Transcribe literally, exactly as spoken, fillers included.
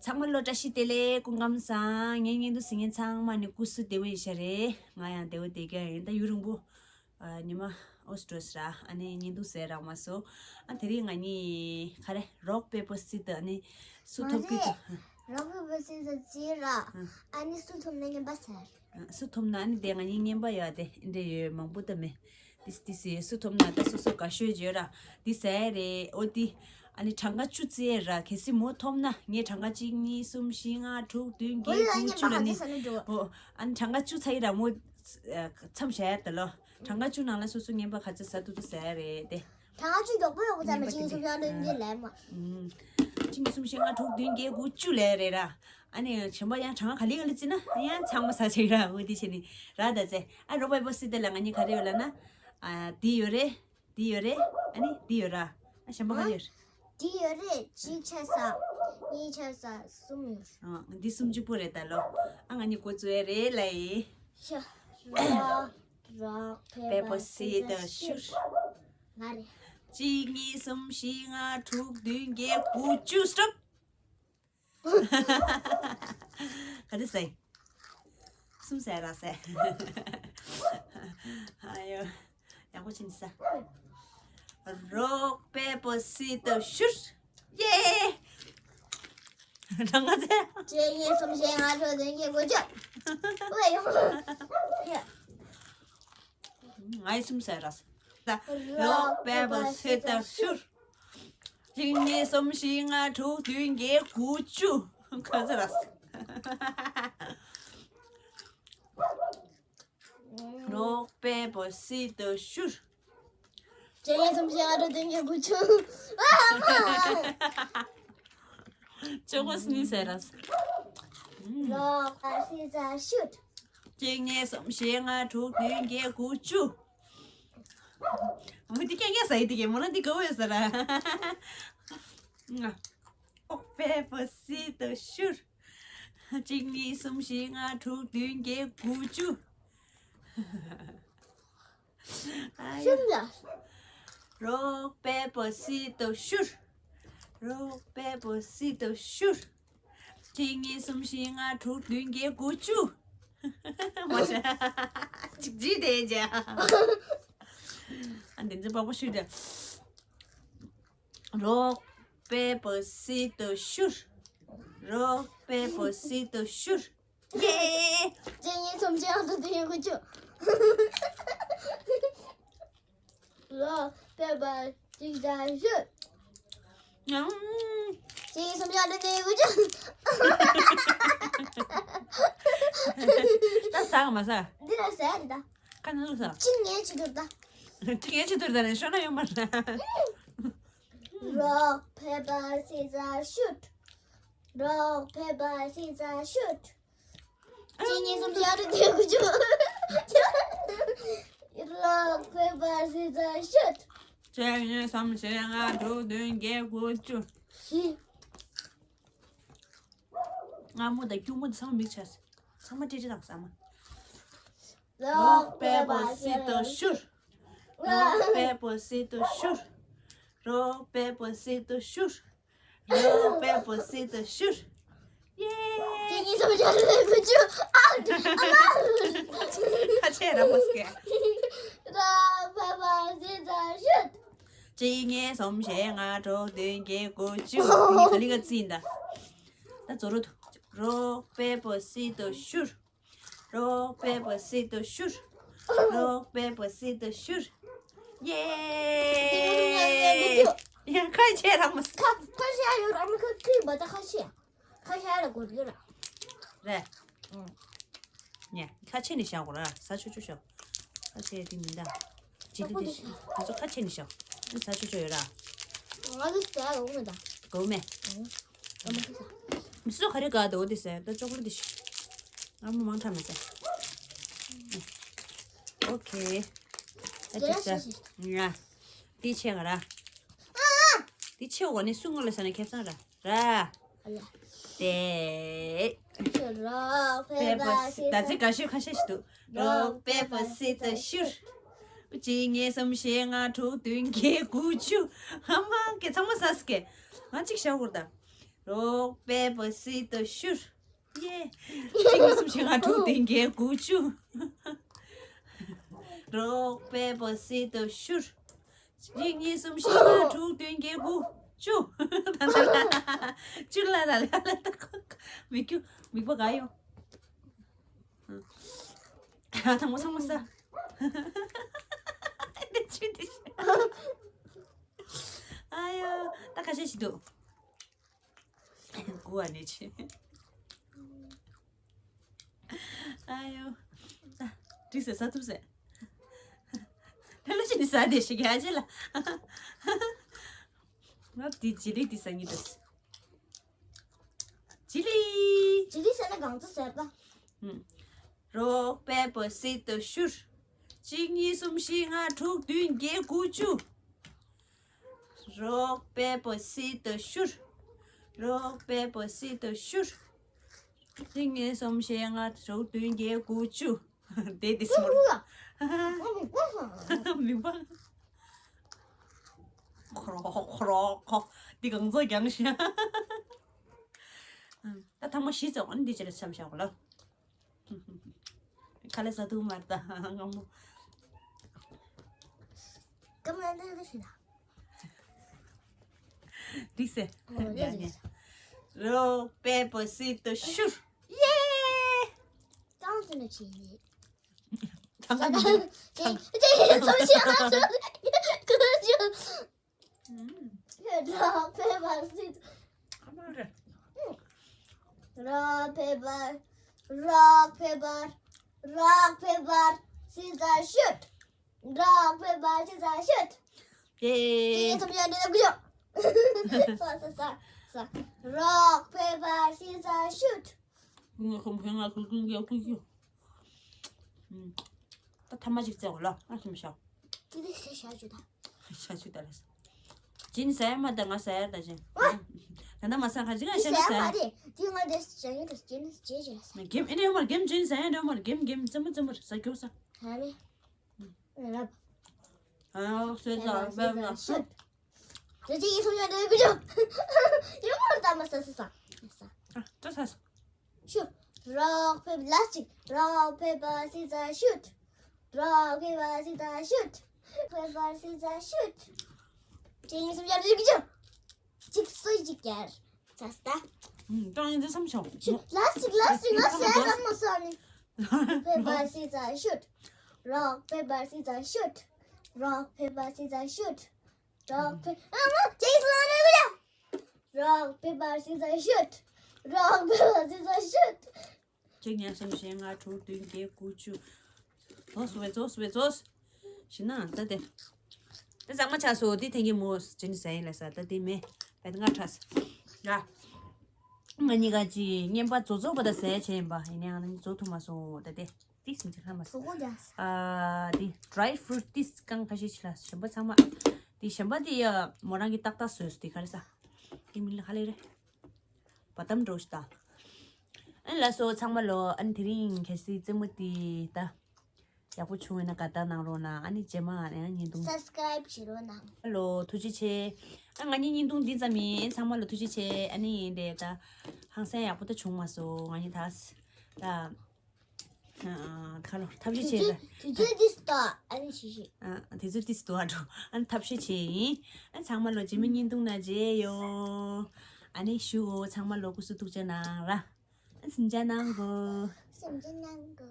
ཚང་མ་ལོ་བཀྲ་ཤིས་བདེ་ལེགས། སྐུ་ཁམས་བཟང་། ངའི་བརྙན་ཐུང་གཟིགས་མཁན་ཚང་མ་ནི་སྐུ་གཟུགས་བདེ་པོ་ཡིན་ཤག་རེད། ང་ཡང་བདེ་པོ་བསྡད་ཀྱི་ཡིན། ད་ཡུན་རིང་པོ་ཨ་ཉི་མ་ཨོ་སི་ཀྲོས་ར་ཨ་ནི་བརྙན་ཐུང་གཟིགས་རག་མ་སོང་། ཨ་དེ་རིང་ང་གཉིས་ག་རེ་རོག་པེ་པར་སི་ཏོ་ཨ་ནི་སུ་ཐོབ་ཀྱི་འདུག་རོག་པེ་པར་སི་ཏོ་རྩེས་ར། ཨ་ནི་སུ་ཐོབ་ན་རྔན་པ་ཟ། སུ་ཐོབ་ན་ཨ་ནི་དེ་ང་གཉིས་རྔན་པ་ཡོད་དེ་འདྲ་ཡོད་མང་པོ་ད་མེད། ཏིས་ཏིས་སུ་ཐོབ་ན་ད་སོ་སོ་དགའ་ཤོས་བརྗོད་ར། འདི་ཟ་ཡ་རེད། ཨོ་འདི་ཨ་ནི་གྲངས་ཀ་བཅུ་བརྩི་ཡ་ར། གལ་སྲིད་མོ་ཐོབ་ན་ངས་གྲངས་ཀ་གཅིག་གཉིས་གསུམ་བཞི་ལྔ་དྲུག་བདུན་བརྒྱད་དགུ་བཅུ་ལ་ནི། ཨོ་ཨ་ནི་གྲངས་ཀ་བཅུ་ཚར་ཡི་ར་མོ་མཚམས་བཞག་ཡ་ད་ལོ། གྲངས་ཀ་བཅུ་ནང་ལ་སོ་སོ་རྔན་པ་ག་ཚོད་ཟ་ཐུབ་ཐུབ་ཟ་ཡ་རེད་དེ། གྲངས་ཀ་བཅུ་མགྱོགས་པོ་ཡོང་གི་ཙམ་མ་གཅིག་གཉིས་གསུམ་བཞི་ལྔ་དྲུག་བདུན་བརྒྱད་ལས་མ། གཅིག་གཉིས་གསུམ་བཞི་ལྔ་དྲུག་བདུན་བརྒྱད་དགུ་བཅུ་ལས་རེད་ར། ཨ་ནི་གཞན་པ་ཡང་གྲངས་ཀ་ག་ལེ་ག་ལེ་བརྩིས་ན་ཡང་ཚང་མ་ཟ་ཆེག་ར། འོ་དེ་བྱས་ནི་ར་ད་ཚེ། ཨ་རོག་པེ་པར་སི་ཏོ་ལ་ང་གཉིས་ག་རེ་ཡོད་ལབ་ན། ཨ་འདི་ཡོད་རེད། འདི་ཡོད་རེད། ཨ་ནི་འདི་ཡོད་ར། ཨ་གཞན་པ་ག་རེ་ཡོད་རེད། འདི་ཡོད་རེད། གཅིག་ཆ་ས། གཉིས་ཆ་ས། གསུམ་ཡོད་རེད། ཨ་འདི་གསུམ་གཅིག་པོ་རེད་ད་ལོ། ཨ་ང་གཉིས་འགོ་བཙུགས་ཡ་རེད་ལ་ཡི། ཤ། རོག་པེ་པར་སི་ཏོ་ཤུར། ང་རེད། གཅིག་གཉིས་གསུམ་བཞི་ལྔ་དྲུག་བདུན་བརྒྱད་དགུ་བཅུ་སྟོབ། ག་དུས་ཟེར། གསུམ་ཟེར་ར་ཟེར། ཨ་ཡོ། ཡག་པོ་ཕྱིན་ས། རོག་པེ་པར་སི་ཏོ་ཤུར། ཡེ། རང་ག་ཚེ། གཅིག་གཉིས་གསུམ་བཞི་ལྔ་དྲུག་བདུན་བརྒྱད་དགུ་བཅུ། ཨོ་ཡོ། ཡ། ང་ཡི་གསུམ་ཟེར་ར་ཟེར། ད་རོག་པེ་པར་སི་ཏོ་ཤུར། གཅིག་གཉིས་གསུམ་བཞི་ལྔ་དྲུག་བདུན་བརྒྱད་དགུ་བཅུ། ག་ཚོད་ར་ཟེར། རོག་པེ་པར་སི་ཏོ་ཤུར། གཅིག་གཉིས་གསུམ་བཞི་ལྔ་དྲུག་བདུན་བརྒྱད་དགུ་བཅུ། ཨ་མ། ཅོག་པོ་གཉིས་ཟེར་ར་ཟེར། རོག་པེ་པར་སི་ཏོ་ཤུར། གཅིག་གཉིས་གསུམ་བཞི་ལྔ་དྲུག་བདུན་བརྒྱད་དགུ་བཅུ། མི་དེ་སྐད་སྐད་ཟ་ཡི་དེ་གས་མོ་ན་འདི་ག་བས་ཟེར་ར། རོག་པེ་པར་སི་ཏོ་ཤུར། གཅིག་གཉིས་གསུམ་བཞི་ལྔ་དྲུག་བདུན་བརྒྱད་དགུ་བཅུ། ཨ་ཡ། ཤུར་ལ། རོག་པེ་པར་སི་ཏོ་ཤུར། རོག་པེ་པར་སི་ཏོ་ཤུར། གཅིག་གཉིས་གསུམ་བཞི་ལྔ་དྲུག་བདུན་བརྒྱད་དགུ་བཅུ། མ་ཤ། གཅིག་བརྗེད་དེ་ཇ། ཨ་འདི་ཚོ་པགས་པ་ཤུར་དེ། རོག་པེ་པར་སི་ཏོ་ཤུར། རོག་པེ་པར་སི་ཏོ་ཤུར། ཡེ། གཅིག་གཉིས་གསུམ་བཞི་ལྔ་དྲུག་བདུན་བརྒྱད་དགུ་བཅུ། རོག་པེ་པར་སི་ཏོ་ཤུར། ཡང་། གཅིག་གཉིས་གསུམ་བཞི་ལྔ་དྲུག་བདུན་བརྒྱད་དགུ་བཅུ། ད་ཟ་ག་མ་ཟ། འདི་ལ་ཟ་རེད་ད། ཁ་ན་ལུག་ཟ། གཅིག་ངས་ཆི་དུར་ད། གཅིག་ངས་ཆི་དུར་ད་ནས་ཤོར་ན་ཡོང་མ་རེད། རོག་པེ་པར་སི་ཏོ་ཤུར། རོག་པེ་པར་སི་ཏོ་ཤུར། གཅིག་གཉིས་གསུམ་བཞི་ལྔ་དྲུག་བདུན་བརྒྱད་དགུ་བཅུ། རོག་པེ་པར་སི་ཏོ་ཤུར། གཅིག་གཉིས་གསུམ་བཞི་ལྔ་དྲུག་བདུན་བརྒྱད་དགུ་བཅུ། བཞི། སྔ་མོ་དང་སྐྱུར་མོ་དང་ཚང་མ་མིག་ཆགས། ཚང་མ་ཀྲི་ཀྲི་དང་ཟ་མ། རོག་པེ་པར་སི་ཏོ་ཤུར། རོག་པེ་པར་སི་ཏོ་ཤུར། རོག་པེ་པར་སི་ཏོ་ཤུར། རོག་པེ་པར་སི་ཏོ་ཤུར། ཡེ། གཅིག་གཉིས་གསུམ་བཞི་ལྔ་དྲུག་བདུན་བརྒྱད་དགུ་བཅུ། ཨ། ཁ་ཆེ་ར་མོ་སྐད། རོག་པེ་པར་སི་ཏོ་ཤུར། གཅིག་གཉིས་གསུམ་བཞི་ལྔ་དྲུག་བདུན་བརྒྱད་དགུ་བཅུ། ངས་ག་ལེ་ག་བརྩིས་ཡིན་ད། ད་རྫོགས་རོགས། རོག་པེ་པར་སི་ཏོ་ཤུར། རོག་པེ་པར་སི་ཏོ་ཤུར། རོག་པེ་པར་སི་ཏོ་ཤུར། ཡེ། ཡ་ཁ་ཆེ་ར་མོ་ས། ཁ་ཁ་ཤས་ཡོད་ར་མི་ཁ་ཁ་བ་ད་ཁ་ཤས། ཁ་ཤས་ལ་གོ་རྒྱུ་ར། རེད། ཨང་། ཉེ་ཁ་ཆེ་ནི་བཞག་གོ་ར་ས་ཆུ་ཆུ་བཞག་ཁ་ཆེ་དེ་མི་འདའ། ཇི་ལི་དེ་ཤི་དེ་ཚོ་ཁ་ཆེ་ནི་བཞག་ས་ཆུ་ཆུ་ཡོད་ར། ང་ཚོ་ཟ་ཡ་འོང་མེད་ད། གོ་མེད། ཨང་། ཨ་མ་ཁ་ཤས། མི་སུ་ག་རེ་ག་དོ་དེ་ཟ་ད་ཅོག་ལེ་དེ་ཤི། ཨ་མ་མང་ཁྲ་མེད་ཟ། ཨོ་ཁེ། ད་དེ་ཟ། ང་། དེ་ཆེ་ག་ར། དེ་ཆེ་འོ་ནི་སུ་ངོ་ལ་ས་ནི་ཁེབས་སང་ར། ར། ཨ་ལ། དེ། རོག་པེ་པར་སི་ཏོ། ད་ཚེ་དགའ་ཤོས་ཁ་ཤས་ཤིག་འདུག་རོག་པེ་པར་སི་ཏོ་ཤུར། གཅིག་གཉིས་གསུམ་བཞི་ལྔ་དྲུག་བདུན་བརྒྱད་དགུ་བཅུ། ཨ་མ་ཀེ་ཚང་མ་ཟ་སི་ཀེ། ང་གཅིག་བཞག་གོ་ར་ད། རོགས་པས་པ་སི་ཏོ་ཤུར། ཡེ། གཅིག་གཉིས་གསུམ་བཞི་ལྔ་དྲུག་བདུན་བརྒྱད་དགུ་བཅུ། རོགས་པས་པ་སི་ཏོ་ཤུར། གཅིག་གཉིས་གསུམ་བཞི་ལྔ་དྲུག་བདུན་བརྒྱད་དགུ་བཅུ། ད་ད་ད། བཅུ་ལ་ལ་ལ་ལ་ད་ཁོ། མིག་ཁྱུ། མིག་པ་ག་ཡོང་། ཨ། ཚང་མ་ཚང་མ་ཟ། འདི་ཆུ་འདི་ཤི། ཨ་ཡོ། ད་ཁ་ཤས་ཤིག་འདུག་དགུ་བ་ནས་ཆེ། ཨ་ཡོ། ད་འགྲིག་ཟེར། ཟ་ཐུབ་ཟེར། ལྷ་ལྷ་ཅི་ནི་ཟ་དེ་ཤི་ག་ཅེ་ལ། ང་དེ་ཇི་ལི་དེ་ཟ་ཉི་དུ། ཇི་ལི། ཇི་ལི་ཟ་ན་གང་ཚ་ཟེར་ད། ཨུམ། རོགས་པས་པ་སི་ཏོ་ཤུར། གཅིག་གཉིས་གསུམ་བཞི་ལྔ་དྲུག་བདུན་བརྒྱད་དགུ་བཅུ། རོགས་པས་པ་སི་ཏོ་ཤུར། རོགས་པས་པ་སི་ཏོ་ཤུར། གཅིག་གཉིས་གསུམ་བཞི་ལྔ་དྲུག་བདུན་བརྒྱད་དགུ་བཅུ། དེ་དེ་སི་མོ། མི་པ། ཁོ་རོ་ཁོ་རོ་ཁོ། འདི་གང་ཚོ་རྒྱང་ཤ། ད་ཐང་མ་ཤི་ཙམ་ཨ་ནི་འདི་ཅི་རེད་བསམ་བཞག་གོ་ལ། ཁ་ལས་ཟ་ཐུབ་མ་རེད་ད་སྔ་མོ། ཀམ་ལ་འདི་འདི་ཤི་ན། འགྲིག་སེ། ཨོ་ཡ་ཡ། རོགས་པས་པ་སི་ཏོ་ཤུར། ཡེ། ཀང་ཙི་ན་ཆི་ཡི། ཀང་ཙི་ན་ཆི་ཡི། ཅེ་ཅེ་ཡི་སོ་ཤི་ཨ་ཤོ། ཀང་ཅི། རོགས་པས་པ་སི། ཨ་མ་རེད། རོགས་པས་པ། རོགས་པས་པ། རོགས་པས་པ་སི་ཙ་ཤུད། རོགས་པས་པ་སི་ཙ་ཤུད། ཡེ། ཡེ་ཐུབ་ཡ་འདི་ལབ་གི་ཡོད། ས་ས་ས་ས། རོགས་པས་པ་སི་ཙ་ཤུད། ང་ཁོང་ཁོང་ང་ཁོང་ཁོང་ཡག་པོ་ཡོད། ད་ཐ་མ་ཅིག་བཙལ་གོ་ལ། ཨ་ཁྱིམ་ཤག་ཅི་ལི་ཟེར་བྱ་རྒྱུ་ད། བྱ་རྒྱུ་ད་ལ། ཇིན་ཟ་ཡ་མ་ད་ང་ཟ་ཡ་ད་ཇིན། ད་ད་མ་ཟ་ཁ་ཅིག་ང་ཤ་ན་ཟ་ཡ། དེ་ང་དེ་ཟ་ཡ་ད་ཇིན་ཇེ་ཇེ་ཟ། གེམ་ཨེ་ནེ་མར་གེམ་ཇིན་ཟ་ཡ་ད་མར་གེམ་གེམ་ཙམ་ཙམ་ཟ་རྒྱུ་ཟ། ཧ་ལེ། ཨ་སོས་ད་བ་བ་སོས། དེ་ཅི་ཡིན་སོང་ཡ་དེ་གུ་ཅོ། ཡོ་མར་ད་མ་ཟ་ཟ་ཟ། ཨ་ད་ཟ་ཟ། ཤུ། རོགས་པས་ལ་སི་ཊིག་རོགས་པས་པ་སི་ཙ་ཤུད། རོགས་པས་པ་སི་ཙ་ཤུད། པས་པ་སི་ཙ་ཤུད། ཅི་ཡིན་སོང་ཡ་དེ་གུ་ཅོ། ཅིག་སོ་ཅིག་ཡར། ཚ་སྟ། ཀྲང་ཡིན་ཚེ་བསམ་བྱུང་། ལ་སི་ཊིག་ལ་སི་ཊིག་ལ་སི་ཊིག་ལ་མ་སོ་ནི། པས་པ་སི་ཙ་ཤུད། རོགས་པས་པ་སི་ཙ་ཤུད། རོགས་པས་པ་སི་ཙ་ཤུད། རོགས་པས། ཨ་མ་ཅི་སོ་ནི་གུ་ཅོ། རོགས་པས་པ་སི་ཙ་ཤུད། རོགས་པས་པ་སི་ཙ་ཤུད། གཅིག་གཉིས་གསུམ་བཞི་ལྔ་དྲུག་བདུན་བརྒྱད་དགུ་བཅུ། རྫོགས་སོང་བས་རྫོགས་སོང་བས་རྫོགས། ཤི་ན་ད་དེ། ད་གཙང་མ་ཆགས་སོང་། དེ་ཐེངས་ཀྱི་མོ་ཇི་ནི་ཟ་ཡིན་ལ་ཟ། ད་དེ་མེད་པས་ང་ཁྲ་ས། ཡ། ང་གཉིས་ཀ་ཅི་བརྙན་པ་རྫོགས་རྫོགས་པ་ད་ཟ་ཡ་བྱས་ཡིན་པ་ཡིན་ནའང་ང་གཉིས་རྫོགས་ཐུབ་མ་སོང་། ད་དེ། ཏིས་མི་ཅི་ལྷ་མ་སོ། སོ་གོ་ཇ། ཨ་དེ་ཌ་རའི་ཕུ་རུ་ཊི་ཏིས་གང་ཁ་ཤས་ཆི་ལ་ཞིམ་པོ་ཚང་མ། དེ་ཞིམ་པོ་དེ་ཡ་མོ་རང་གི་ཏག་ཏག་བཟོས་སོ། དེ་ག་རེ་ཟ། དེ་མིན་ལ་ཧ་ལས་རེད། བ་དམ་འགྲོ་ཤི་ད། ཨན་ལ་སོ་ཚང་མ་ལོ། ཨན་དེ་རིང་གལ་སྲིད་རྩེད་མོ་དེ་ད་ཡག་པོ་བྱུང་བས་ན་དགའ་རྟགས་གནང་རོགས་གནང་། ཨ་ནི་རྗེས་མ་ཨ་ནི་བརྙན་ཐུང་སབ་སི་ཀ་རའིབ་བྱེད་རོགས་གནང་། ལོ་ཐུགས་རྗེ་ཆེ། ཨ་ང་གཉིས་བརྙན་ཐུང་འདི་ཙམ་ཡིན། ཚང་མ་ལོ་ཐུགས་རྗེ་ཆེ། ཨ་ནི་ཡིན་དེ་ད་ཧང་སང་ཡག་པོ་ད་བྱུང་མ་སོང་། ང་གཉིས་ད་ད། ཁ་ལོ་ཐབས་ཤེས་བྱས་ལ། དུས་ཚོད་འདི་སྟོ་ཨ་ནི་ཤི་ཤི། ཨ་དུས་ཚོད་འདི་སྟོ་ཨ་འགྲོ། ཨ་ནི་ཐབས་ཤེས་བྱས་ཡིན། ཨ་ཚང་མ་ལོ་རྗེས་མའི་བརྙན་ཐུང་ན་མཇལ་ཡོང་། ཨ་ནི་ཞུའོ། ཚང་མ་ལོ་སྐུ་གཟུགས་ཐུགས་ཅག་གནང་ར། ཨ་སེམས་ཅག་གནང་གོ། སེམས་ཅག་གནང་གོ།